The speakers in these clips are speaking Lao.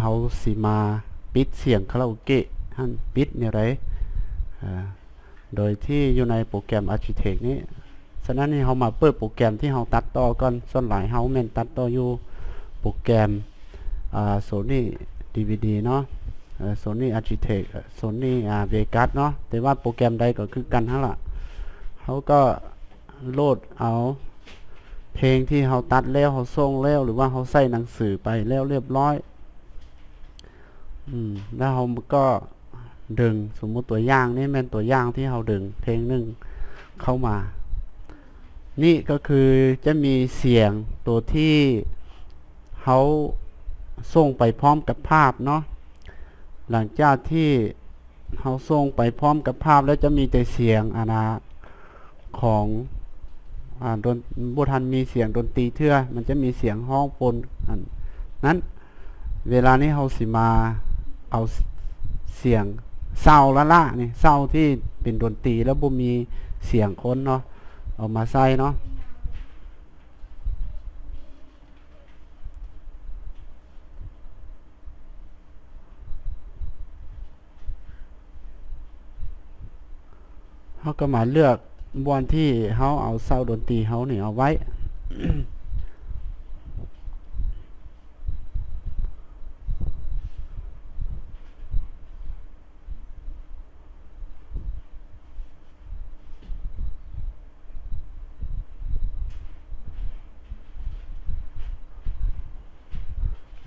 ເຮົາຊິມາປິດສຽງຄາຣາໂອເກະຫັ້ນ ປິດແນວໃດ ເອີ ໂດຍທີ່ຢູ່ໃນໂປຣແກຣມ Audiotek ນີ້. ສະນັ້ນນີ້ເຮົາມາເປີດໂປຣແກຣມທີ່ເຮົາຕັດຕໍ່ກ່ອນ. ສ່ວນຫຼາຍເຮົາແມ່ນຕັດຕໍ່ຢູ່ໂປຣແກຣມ ອາ Sony ດີວີດີ ເນາະ ເອີ Sony Audiotek Sony ອາ Vegas ເນາະ ແຕ່ວ່າໂປຣແກຣມໃດກໍຄືກັນຫັ້ນລະ. ເຮົາກໍໂຫຼດເອົາເພງທີ່ເຮົາຕັດແລ້ວ ເຮົາສົ່ງແລ້ວ ຫຼືວ່າເຮົາໃສ່ໜັງສືໄປແລ້ວລຽບຮ້ອຍ ອືມ ແລ້ວເຮົາກໍດຶງ ສົມມຸດຕົວຢ່າງນີ້ແມ່ນຕົວຢ່າງທີ່ເຮົາດຶງເພງໜຶ່ງເຂົ້າມາ. ນີ້ກໍຄືຈະມີສຽງຕົວທີ່ເຮົາສົ່ງໄປພ້ອມກັບພາບເນາະ. ຫຼັງຈາກທີ່ເຮົາສົ່ງໄປພ້ອມກັບພາບແລ້ວ ຈະມີແຕ່ສຽງ ອາ ນາ ຂອງ ອາ ດົນ ບໍ່ທັນມີສຽງດົນຕີເທື່ອ ມັນຈະມີສຽງຮ້ອງປົນ ອັນນັ້ນ. ເວລານີ້ເຮົາຊິມາເອົາສຽງເຊົາລ້າໆນີ້ ເຊົາທີ່ເປັນດົນຕີແລ້ວບໍ່ມີສຽງຄົນເນາະ ເອົາມາໃສ່ເນາະ. ເຮົາກໍມາເລືອກບ່ອນທີ່ເຮົາເອົາເຊົາດົນຕີເຮົານີ້ເອົາໄວ້.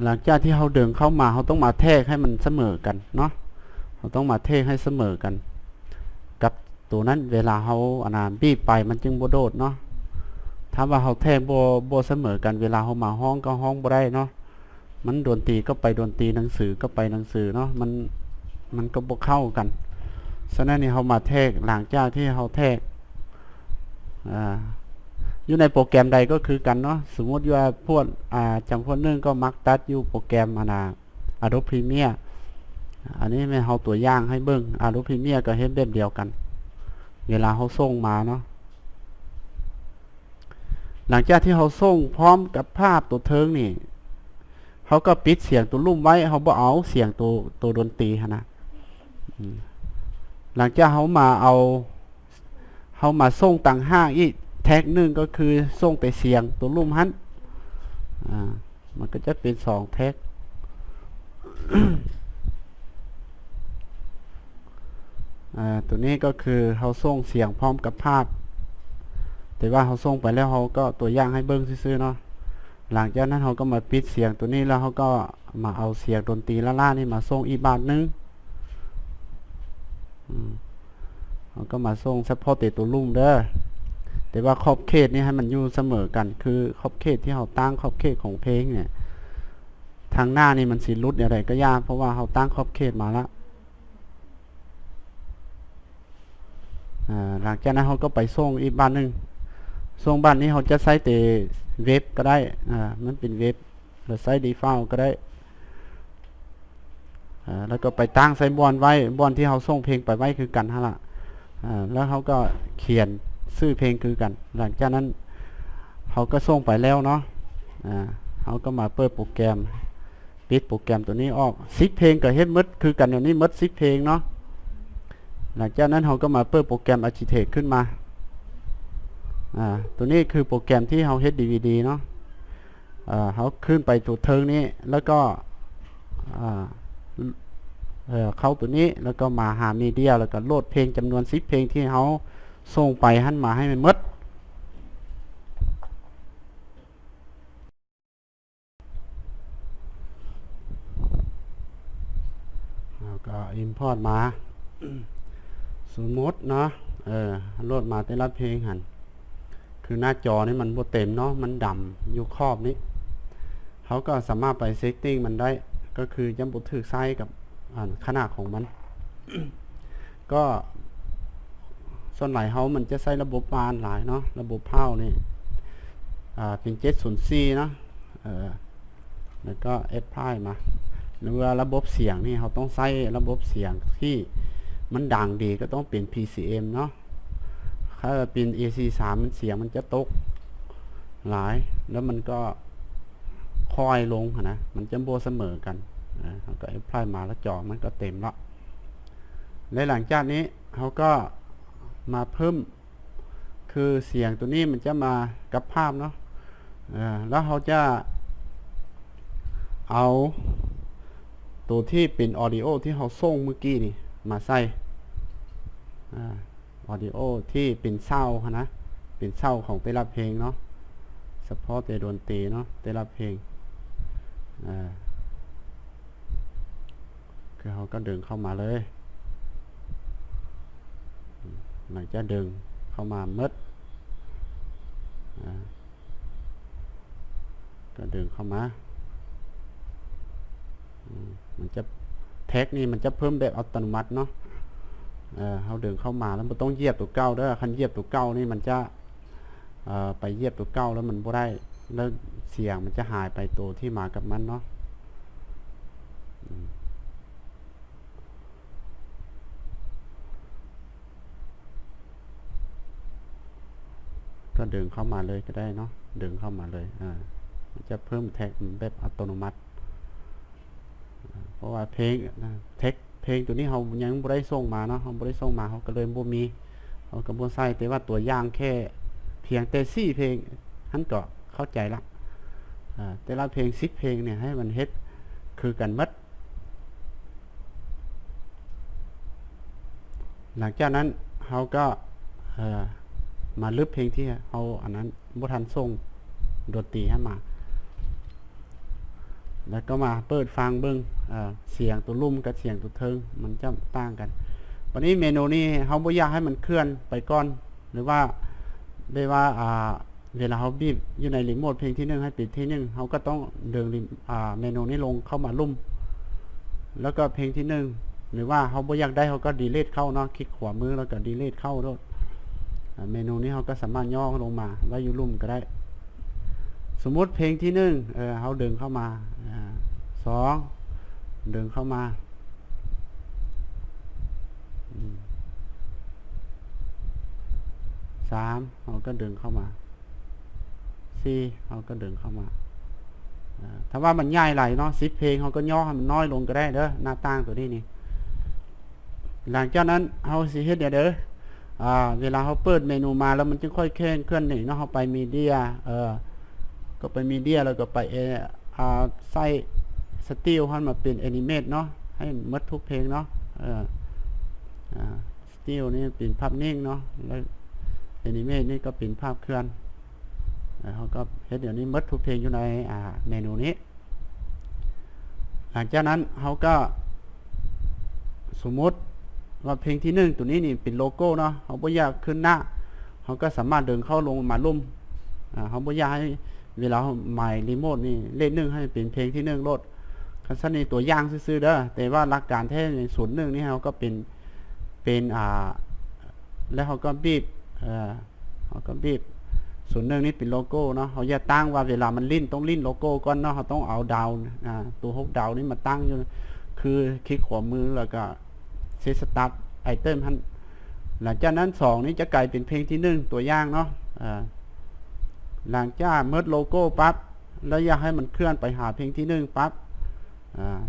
ຫຼັງຈາກທີ່ເຮົາດຶງເຂົ້າມາ ເຮົາຕ້ອງມາແທກໃຫ້ມັນສະເໝີກັນເນາະ. ເຮົາຕ້ອງມາແທກໃຫ້ສະເໝີກັນກັບໂຕນັ້ນ ເວລາເຮົາ ອັນນາ ບີບໄປມັນຈຶ່ງບໍ່ໂດດເນາະ. ຖ້າວ່າເຮົາແທກບໍ່ ບໍ່ສະເໝີກັນ ເວລາເຮົາມາຮ້ອງກໍຮ້ອງບໍ່ໄດ້ເນາະ. ມັນດົນຕີກໍໄປດົນຕີ ໜັງສືກໍໄປໜັງສືເນາະ ມັນ ມັນກໍບໍ່ເຂົ້າກັນ. ສະນັ້ນນີ້ເຮົາມາແທກ ຫຼັງຈາກທີ່ເຮົາແທກ ອາ ຢູ່ໃນໂປຣແກຣມໃດກໍຄືກັນເນາະ. ສົມມຸດວ່າພວກ ອາ ຈຳພວກໜຶ່ງກໍມັກຕັດຢູ່ໂປຣແກຣມ ອັນນາ Adobe Premiere ອັນນີ້ແມ່ນເຮົາຕົວຢ່າງໃຫ້ເບິ່ງ. Adobe Premiere ກໍເຮັດແບບດຽວກັນ ເວລາເຮົາສົ່ງມາເນາະ. ຫຼັງຈາກທີ່ເຮົາສົ່ງພ້ອມກັບພາບຕົວເທິງນີ້ ເຮົາກໍປິດສຽງຕົວລຸ່ມໄວ້ ເຮົາບໍ່ເອົາສຽງຕົວ ຕົວດົນຕີຫັ້ນນະ. ອືມ ຫຼັງຈາກເຮົາມາເອົາ ເຮົາມາສົ່ງຕ່າງຫາກອີກແທັກໜຶ່ງ ກໍຄືສົ່ງແຕ່ສຽງຕົວລຸ່ມຫັ້ນ ອາ ມັນກໍຈະເປັນສອງແທັກ. ອາ ຕົວນີ້ກໍຄືເຮົາສົ່ງສຽງພ້ອມກັບພາບ ແຕ່ວ່າເຮົາສົ່ງໄປແລ້ວ ເຮົາກໍຕົວຢ່າງໃຫ້ເບິ່ງຊື່ໆເນາະ. ຫຼັງຈາກນັ້ນເຮົາກໍມາປິດສຽງຕົວນີ້ ແລ້ວເຮົາກໍມາເອົາສຽງດົນຕີລ້າໆນີ້ມາສົ່ງອີກບາດໜຶ່ງ. ອືມ ເຮົາກໍມາສົ່ງສະເພາະແຕ່ຕົວລຸ່ມເດີ ແຕ່ວ່າຂອບເຂດນີ້ໃຫ້ມັນຢູ່ສະເໝີກັນ ຄືຂອບເຂດທີ່ເຮົາຕັ້ງຂອບເຂດຂອງເພງນີ້. ທາງໜ້ານີ້ມັນຊິຫຼຸດແນວໃດກໍຢ່າ ເພາະວ່າເຮົາຕັ້ງຂອບເຂດມາລະ. ອາ ຫຼັງຈາກນັ້ນເຮົາກໍໄປສົ່ງອີກບາດໜຶ່ງ. ສົ່ງບາດນີ້ເຮົາຈະໃຊ້ແຕ່ເວັບກໍໄດ້ ອາ ມັນເປັນເວັບ ຫຼືໃຊ້ default ກໍໄດ້ ອາ ແລ້ວກໍໄປຕັ້ງໃສ່ບ່ອນໄວ້ ບ່ອນທີ່ເຮົາສົ່ງເພງໄປໄວ້ຄືກັນຫັ້ນລະ. ອາ ແລ້ວເຮົາກໍຂຽນຊື່ເພງຄືກັນ. ຫຼັງຈາກນັ້ນເຮົາກໍສົ່ງໄປແລ້ວເນາະ. ອາ ເຮົາກໍມາເປີດໂປຣແກຣມ ປິດໂປຣແກຣມຕົວນີ້ອອກ. ສິບເພງກໍເຮັດໝົດຄືກັນ ດຽວນີ້ໝົດສິບເພງເນາະ. ຫຼັງຈາກນັ້ນເຮົາກໍມາເປີດໂປຣແກຣມ Audiotek ຂຶ້ນມາ. ອາ ຕົວນີ້ຄືໂປຣແກຣມທີ່ເຮົາເຮັດ ດີວີດີ ເນາະ. ເຮົາຂຶ້ນໄປຕົວເທິງນີ້ ແລ້ວກໍ ອາ ເຂົ້າຕົວນີ້ ແລ້ວກໍມາຫາ Media ແລ້ວກໍໂຫຼດເພງຈຳນວນສິບເພງທີ່ເຮົາສົ່ງໄປຫັ້ນມາໃຫ້ມັນໝົດ. ເຮົາກໍ import ມາ ສົມມຸດເນາະ ເອີ ໂຫຼດມາແຕ່ລະເພງຫັ້ນ ຄືໜ້າຈໍນີ້ມັນບໍ່ເຕັມເນາະ ມັນດຳຢູ່ຂອບນີ້ ເຮົາກໍສາມາດໄປ setting ມັນໄດ້ ກໍຄືຈະບໍ່ຖືກໃຊ້ກັບ ອັນ ຂະໜາດຂອງມັນ. ກໍສ່ວນຫຼາຍເຮົາມັນຈະໃຊ້ລະບົບບານຫຼາຍເນາະ ລະບົບພາວນີ້ ອາ ເປັນເຈັດສູນສີ່ເນາະ ເອີ ແລ້ວກໍ apply ມາ ຫຼືວ່າລະບົບສຽງນີ້ ເຮົາຕ້ອງໃຊ້ລະບົບສຽງທີ່ມັນດັງດີ ກໍຕ້ອງເປັນ ພີ ຊີ ເອັມ ເນາະ. ຖ້າເປັນ ເອ ສີ່ສິບສາມ ມັນສຽງມັນຈະຕົກຫຼາຍ ແລ້ວມັນກໍຄ່ອຍລົງຫັ້ນນະ ມັນຈະບໍ່ສະເໝີກັນ. ອາ ເຮົາກໍແອັບພລາຍມາ ແລ້ວຈໍມັນກໍເຕັມລະ ແລະ ຫຼັງຈາກນີ້ເຮົາກໍມາເພີ່ມ ຄືສຽງໂຕນີ້ມັນຈະມາກັບພາບເນາະ ເອີ ແລ້ວເຮົາຈະເອົາໂຕທີ່ເປັນອອດິໂອທີ່ເຮົາສົ່ງມື້ກີ້ນີ້ມາໃສ່ ອາ ອອດິໂອທີ່ເປັນເສົາຫັ້ນນະ ເປັນເສົາຂອງແຕ່ລະເພງເນາະ ສະເພາະແຕ່ດົນຕີເນາະ ແຕ່ລະເພງ ອາ ຄືເຮົາກໍດຶງເຂົ້າມາເລີຍ ຫຼັງຈາກດຶງເຂົ້າມາໝົດ ອາ ກໍດຶງເຂົ້າມາ ອາ ມັນຈະ ແທັກນີ້ມັນຈະເພີ່ມແບບອັດຕະໂນມັດເນາະ ເອີ ເຮົາດຶງເຂົ້າມາແລ້ວບໍ່ຕ້ອງຢຽບຕົວເກົ່າເດີ ຄັນຢຽບຕົວເກົ່ານີ້ມັນຈະ ເອີ ໄປຢຽບຕົວເກົ່າແລ້ວມັນບໍ່ໄດ້ ແລ້ວສຽງມັນຈະຫາຍໄປໂຕທີ່ມາກັບມັນເນາະ ອືມ ກໍດຶງເຂົ້າມາເລີຍກໍໄດ້ເນາະ ດຶງເຂົ້າມາເລີຍ ອາ ມັນຈະເພີ່ມແທັກແບບອັດຕະໂນມັດ ເພາະວ່າເພງ ແທັກເພງໂຕນີ້ເຮົາຍັງບໍ່ໄດ້ສົ່ງມາເນາະ ເຮົາບໍ່ໄດ້ສົ່ງມາ ເຮົາກໍເລີຍບໍ່ມີ ເຮົາກໍບໍ່ໃສ່ ແຕ່ວ່າຕົວຢ່າງແຄ່ພຽງແຕ່ສີ່ເພງຫັ້ນກໍເຂົ້າໃຈລະ ອາ ແຕ່ລະເພງສິບເພງນີ້ໃຫ້ມັນເຮັດຄືກັນໝົດ ຫຼັງຈາກນັ້ນເຮົາກໍ ເອີ ມາລຶບເພງທີ່ເຮົາອັນນັ້ນ ບໍ່ທັນສົ່ງດົນຕີໃຫ້ມາ ແລ້ວກໍມາເປີດຟັງເບິ່ງ ເອີ ສຽງຕົວລຸ່ມກັບສຽງຕົວເທິງມັນຈະຕ່າງກັນ ບາດນີ້ເມນູນີ້ເຮົາບໍ່ຢາກໃຫ້ມັນເຄື່ອນໄປກ່ອນ ຫຼືວ່າ ແບບວ່າ ອາ ເວລາເຮົາບີບຢູ່ໃນຣີໂມດເພງທີໜຶ່ງໃຫ້ປິດທີໜຶ່ງ ເຮົາກໍຕ້ອງດຶງ ອາ ເມນູນີ້ລົງເຂົ້າມາລຸ່ມ ແລ້ວກໍເພງທີໜຶ່ງ ຫຼືວ່າເຮົາບໍ່ຢາກໄດ້ ເຮົາກໍດີລີດເຂົ້າເນາະ ຄລິກຂວາມືແລ້ວກໍດີລີດເຂົ້າໂລດ ອາ ເມນູນີ້ເຮົາກໍສາມາດຍໍລົງມາໄວ້ຢູ່ລຸ່ມກໍໄດ້ ສົມມຸດເພງທີໜຶ່ງ ເອີ ເຮົາດຶງເຂົ້າມາ ອາ ສອງ ດຶງເຂົ້າມາ ອືມ ສາມ ເຮົາກໍດຶງເຂົ້າມາ ສີ່ ເຮົາກໍດຶງເຂົ້າມາ ອາ ຖ້າວ່າມັນໃຫຍ່ຫຼາຍເນາະ ສິບເພງ ເຮົາກໍຍໍໃຫ້ມັນນ້ອຍລົງກໍໄດ້ເດີ ໜ້າຕ່າງຕົວນີ້ນີ້ ຫຼັງຈາກນັ້ນເຮົາຊິເຮັດຫຍັງເດີ ອາ ເວລາເຮົາເປີດເມນູມາແລ້ວມັນຈຶ່ງຄ່ອຍແຈ້ງເຄື່ອນນີ້ເນາະ ເຮົາໄປມີເດຍ ເອີ ກໍໄປມີເດຍ ແລ້ວກໍໄປ ເອ ອາ ໃສ່ສະຕິວຫັ້ນມາເປັນແອນິເມດເນາະ ໃຫ້ໝົດທຸກເພງເນາະ ເອີ ອາ ສະຕິວນີ້ເປັນພາບນິ່ງເນາະ ແລ້ວແອນິເມດນີ້ກໍເປັນພາບເຄື່ອນ ເຮົາກໍເຮັດແບບນີ້ໝົດທຸກເພງຢູ່ໃນ ອາ ເມນູນີ້ ຫຼັງຈາກນັ້ນເຮົາກໍ ສົມມຸດວ່າເພງທີໜຶ່ງ ໂຕນີ້ນີ້ເປັນໂລໂກ້ເນາະ ເຮົາບໍ່ຢາກຂຶ້ນໜ້າ ເຮົາກໍສາມາດດຶງເຂົ້າລົງມາລຸ່ມ ອາ ເຮົາບໍ່ຢາກໃຫ້ເວລາເຮົາໝາຍຣີໂມດນີ້ເລກໜຶ່ງໃຫ້ເປັນເພງທີໜຶ່ງໂລດ ຄັນຊັ້ນນີ້ຕົວຢ່າງຊື່ໆເດີ ແຕ່ວ່າຫຼັກການແທ້ນີ້ ສູນໜຶ່ງນີ້ເຮົາກໍເປັນ ເປັນ ອາ ແລ້ວເຮົາກໍບີບ ເອີ ເຮົາກໍບີບ ສູນໜຶ່ງນີ້ເປັນໂລໂກ້ເນາະ ເຮົາຢ່າຕັ້ງວ່າເວລາມັນຫຼິ້ນຕ້ອງຫຼິ້ນໂລໂກ້ກ່ອນເນາະ ເຮົາຕ້ອງເອົາດາວ ອາ ຕົວຫົກດາວນີ້ມາຕັ້ງຢູ່ ຄືຄລິກຂວາມືແລ້ວກໍເຊັດສະຕາດໄອເຕັມຫັ້ນ ຫຼັງຈາກນັ້ນສອງນີ້ຈະກາຍເປັນເພງທີໜຶ່ງ ຕົວຢ່າງເນາະ ອາ ຫຼັງຈາກໝົດໂລໂກ້ປັບ ແລ້ວຢາກໃຫ້ມັນເຄື່ອນໄປຫາເພງທີໜຶ່ງປັບ ອາ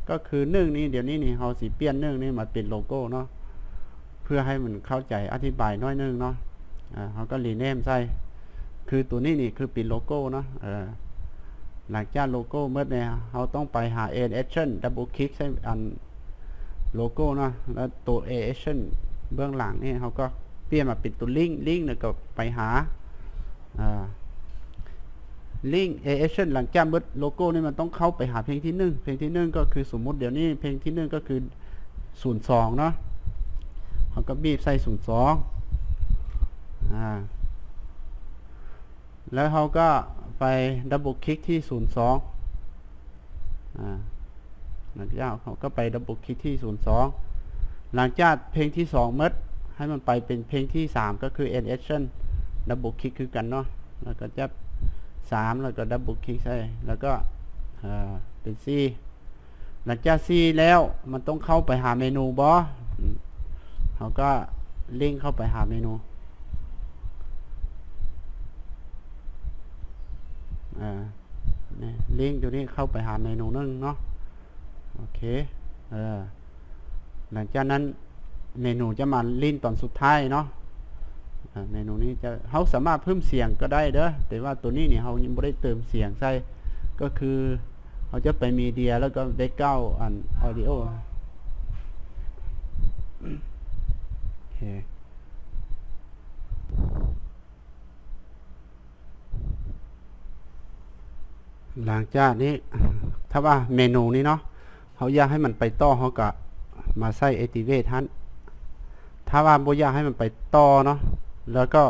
ກໍຄືໜຶ່ງນີ້ ດຽວນີ້ນີ້ເຮົາຊິປ່ຽນໜຶ່ງນີ້ມາເປັນໂລໂກ້ເນາະ ເພື່ອໃຫ້ມັນເຂົ້າໃຈ ອະທິບາຍໜ້ອຍໜຶ່ງເນາະ ອາ ເຮົາກໍຣີເນມໃສ່ ຄືໂຕນີ້ນີ້ຄືເປັນໂລໂກ້ເນາະ ເອີ ຫຼັງຈາກໂລໂກ້ໝົດແລ້ວ ເຮົາຕ້ອງໄປຫາ Add Action ດັບເບິນຄລິກໃສ່ອັນໂລໂກ້ເນາະ ແລ້ວໂຕ Add Action ເບື້ອງຫຼັງນີ້ ເຮົາກໍປ່ຽນມາເປັນໂຕລິ້ງ ລິ້ງ ແລ້ວກໍໄປຫາ ອາ ລິ້ງ Add Action ຫຼັງຈາກໝົດໂລໂກ້ນີ້ ມັນຕ້ອງເຂົ້າໄປຫາເພງທີໜຶ່ງ ເພງທີໜຶ່ງກໍຄື ສົມມຸດດຽວນີ້ເພງທີໜຶ່ງກໍຄື ສູນສອງເນາະ ເຮົາກໍບີບໃສ່ສູນສອງ ອາ ແລ້ວເຮົາກໍໄປດັບເບິນຄລິກທີ່ສູນສອງ ອາ ຫຼັງຈາກເຮົາກໍໄປດັບເບິນຄລິກທີ່ສູນສອງ ຫຼັງຈາກເພງທີສອງໝົດ ໃຫ້ມັນໄປເປັນເພງທີສາມ ກໍຄື Add Action ດັບເບິນຄລິກຄືກັນເນາະ ແລ້ວກໍຈັບສາມ ແລ້ວກໍດັບເບິນຄລິກໃສ່ ແລ້ວກໍ ເອີ ເປັນສີ່ ຫຼັງຈາກສີ່ແລ້ວ ມັນຕ້ອງເຂົ້າໄປຫາເມນູບໍ່? ເຮົາກໍລິ້ງເຂົ້າໄປຫາເມນູ ອາ ນີ້ ລິ້ງຕົວນີ້ເຂົ້າໄປຫາເມນູໜຶ່ງເນາະ ໂອເຄ ເອີ ຫຼັງຈາກນັ້ນເມນູຈະມາຫຼິ້ນຕອນສຸດທ້າຍເນາະ. ເອີ ເມນູນີ້ຈະ ເຮົາສາມາດເພີ່ມສຽງກໍໄດ້ເດີ ແຕ່ວ່າໂຕນີ້ນີ້ເຮົາຍັງບໍ່ໄດ້ເຕີມສຽງໃສ່ ກໍຄືເຮົາຈະໄປມີເດຍ ແລ້ວກໍແບັກກຣາວອັນ ອອດິໂອ ໂອເຄ. ຫຼັງຈາກນີ້ ຖ້າວ່າເມນູນີ້ເນາະ ເຮົາຢາກໃຫ້ມັນໄປຕໍ່ ເຮົາກໍມາໃສ່ activate ຫັ້ນ. ຖ້າວ່າບໍ່ຢາກໃຫ້ມັນໄປຕໍ່ເນາະ ແລ້ວກໍ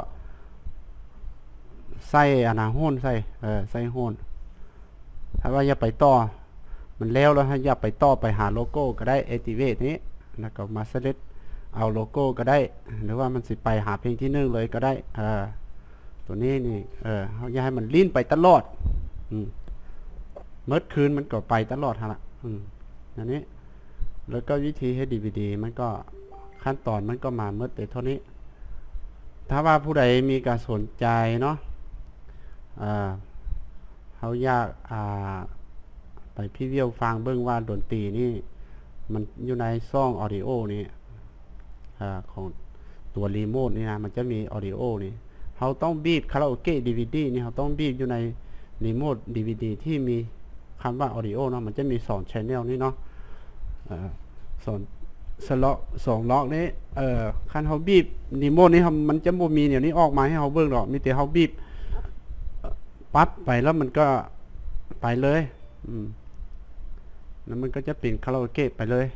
ໃສ່ອັນນະ ໂຮມໃສ່ ເອີ ໃສ່ໂຮມ. ຖ້າວ່າຢາກໄປຕໍ່ ມັນແລ້ວແລ້ວ ຖ້າຢາກໄປຕໍ່ ໄປຫາໂລໂກ້ກໍໄດ້ activate ນີ້ ແລ້ວກໍມາ select ເອົາໂລໂກ້ກໍໄດ້ ຫຼືວ່າມັນຊິໄປຫາເພງທີໜຶ່ງເລີຍກໍໄດ້. ເອີ ໂຕນີ້ນີ້ ເອີ ເຮົາຢາກໃຫ້ມັນຫຼິ້ນໄປຕະຫຼອດ ອືມ ໝົດຄືນມັນກໍໄປຕະຫຼອດຫັ້ນລະ. ອືມ ອັນນີ້ ແລ້ວກໍວິທີເຮັດດີວີດີ ມັນກໍ ຂັ້ນຕອນມັນກໍມາໝົດແຕ່ເທົ່ານີ້. ຖ້າວ່າຜູ້ໃດມີການສົນໃຈເນາະ ເອີ ເຮົາຢາກ ອ່າ ໄປ preview ຟັງເບິ່ງວ່າດົນຕີນີ້ ມັນຢູ່ໃນຊ່ອງ audio ນີ້ ເອີ ຂອງຕົວ remote ນີ້ນະ ມັນຈະມີ audio ນີ້ ເຮົາຕ້ອງບີບ ຄາຣາໂອເກະ ດີວີດີ ນີ້ ເຮົາຕ້ອງບີບຢູ່ໃນ remote ດີວີດີ ທີ່ມີຄຳວ່າ audio ເນາະ ມັນຈະມີສອງ channel ນີ້ເນາະ ເອີ ສອງ ສລັອດ ສອງລັອກນີ້ ເອີ ຄັນເຮົາບີບ remote ນີ້ ເຮົາ ມັນຈະບໍ່ມີແນວນີ້ອອກມາໃຫ້ເຮົາເບິ່ງດອກ ມີແຕ່ເຮົາບີບ ປັບໄປແລ້ວມັນກໍໄປເລີຍ ອືມ ແລ້ວມັນກໍຈະເປັນຄາຣາໂອເກະໄປເລີຍ.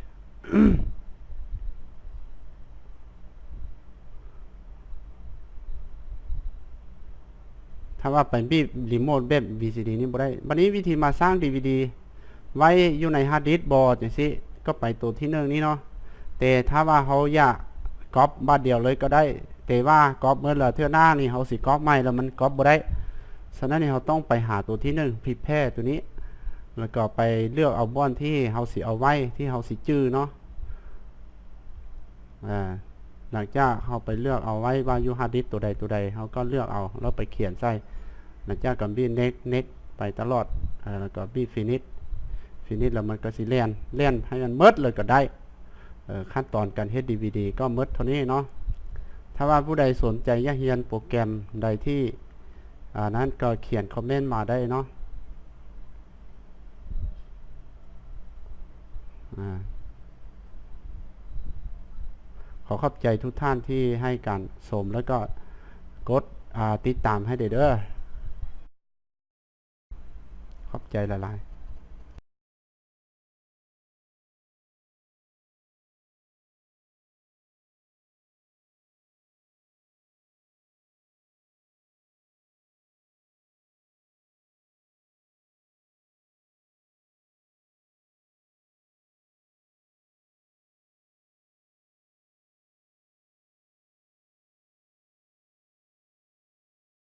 ຖ້າວ່າໄປບີບ remote ແບບ VCD ນີ້ບໍ່ໄດ້. ບັດນີ້ວິທີມາສ້າງ DVD ໄວ້ຢູ່ໃນ hard disk ບໍ່ ຈັ່ງຊີ້ ກໍໄປໂຕທີໜຶ່ງນີ້ເນາະ. ແຕ່ຖ້າວ່າເຮົາຢາກກັອບບາດດຽວເລີຍກໍໄດ້ ແຕ່ວ່າກັອບໝົດແລ້ວ ເທື່ອໜ້ານີ້ເຮົາຊິກັອບໃໝ່ແລ້ວມັນກັອບບໍ່ໄດ້. ສະນັ້ນນີ້ເຮົາຕ້ອງໄປຫາໂຕທີໜຶ່ງ prepare ໂຕນີ້ ແລ້ວກໍໄປເລືອກເອົາບ່ອນທີ່ເຮົາຊິເອົາໄວ້ ທີ່ເຮົາຊິຈື່ເນາະ. ອາ ຫຼັງຈາກເຮົາໄປເລືອກເອົາໄວ້ວ່າຢູ່ hard disk ໂຕໃດໂຕໃດ ເຮົາກໍເລືອກເອົາ ແລ້ວໄປຂຽນໃສ່. ຫຼັງຈາກກໍບີບ next next ໄປຕະຫຼອດ ອາ ແລ້ວກໍບີບ finish finish ແລ້ວມັນກໍຊິແລ່ນ ແລ່ນໃຫ້ມັນໝົດເລີຍກໍໄດ້. ເອີ ຂັ້ນຕອນການເຮັດ DVD ກໍໝົດເທົ່ານີ້ເນາະ. ຖ້າວ່າຜູ້ໃດສົນໃຈຢາກຮຽນໂປຣແກຣມໃດທີ່ ອາ ນັ້ນກໍຂຽນຄອມເມັນມາໄດ້ເນາະ. ອາ ຂໍຂອບໃຈທຸກທ່ານທີ່ໃຫ້ການຊົມ ແລ້ວກໍກົດ ອາ ຕິດຕາມໃຫ້ເດີ. ຂອບໃຈຫຼາຍໆ.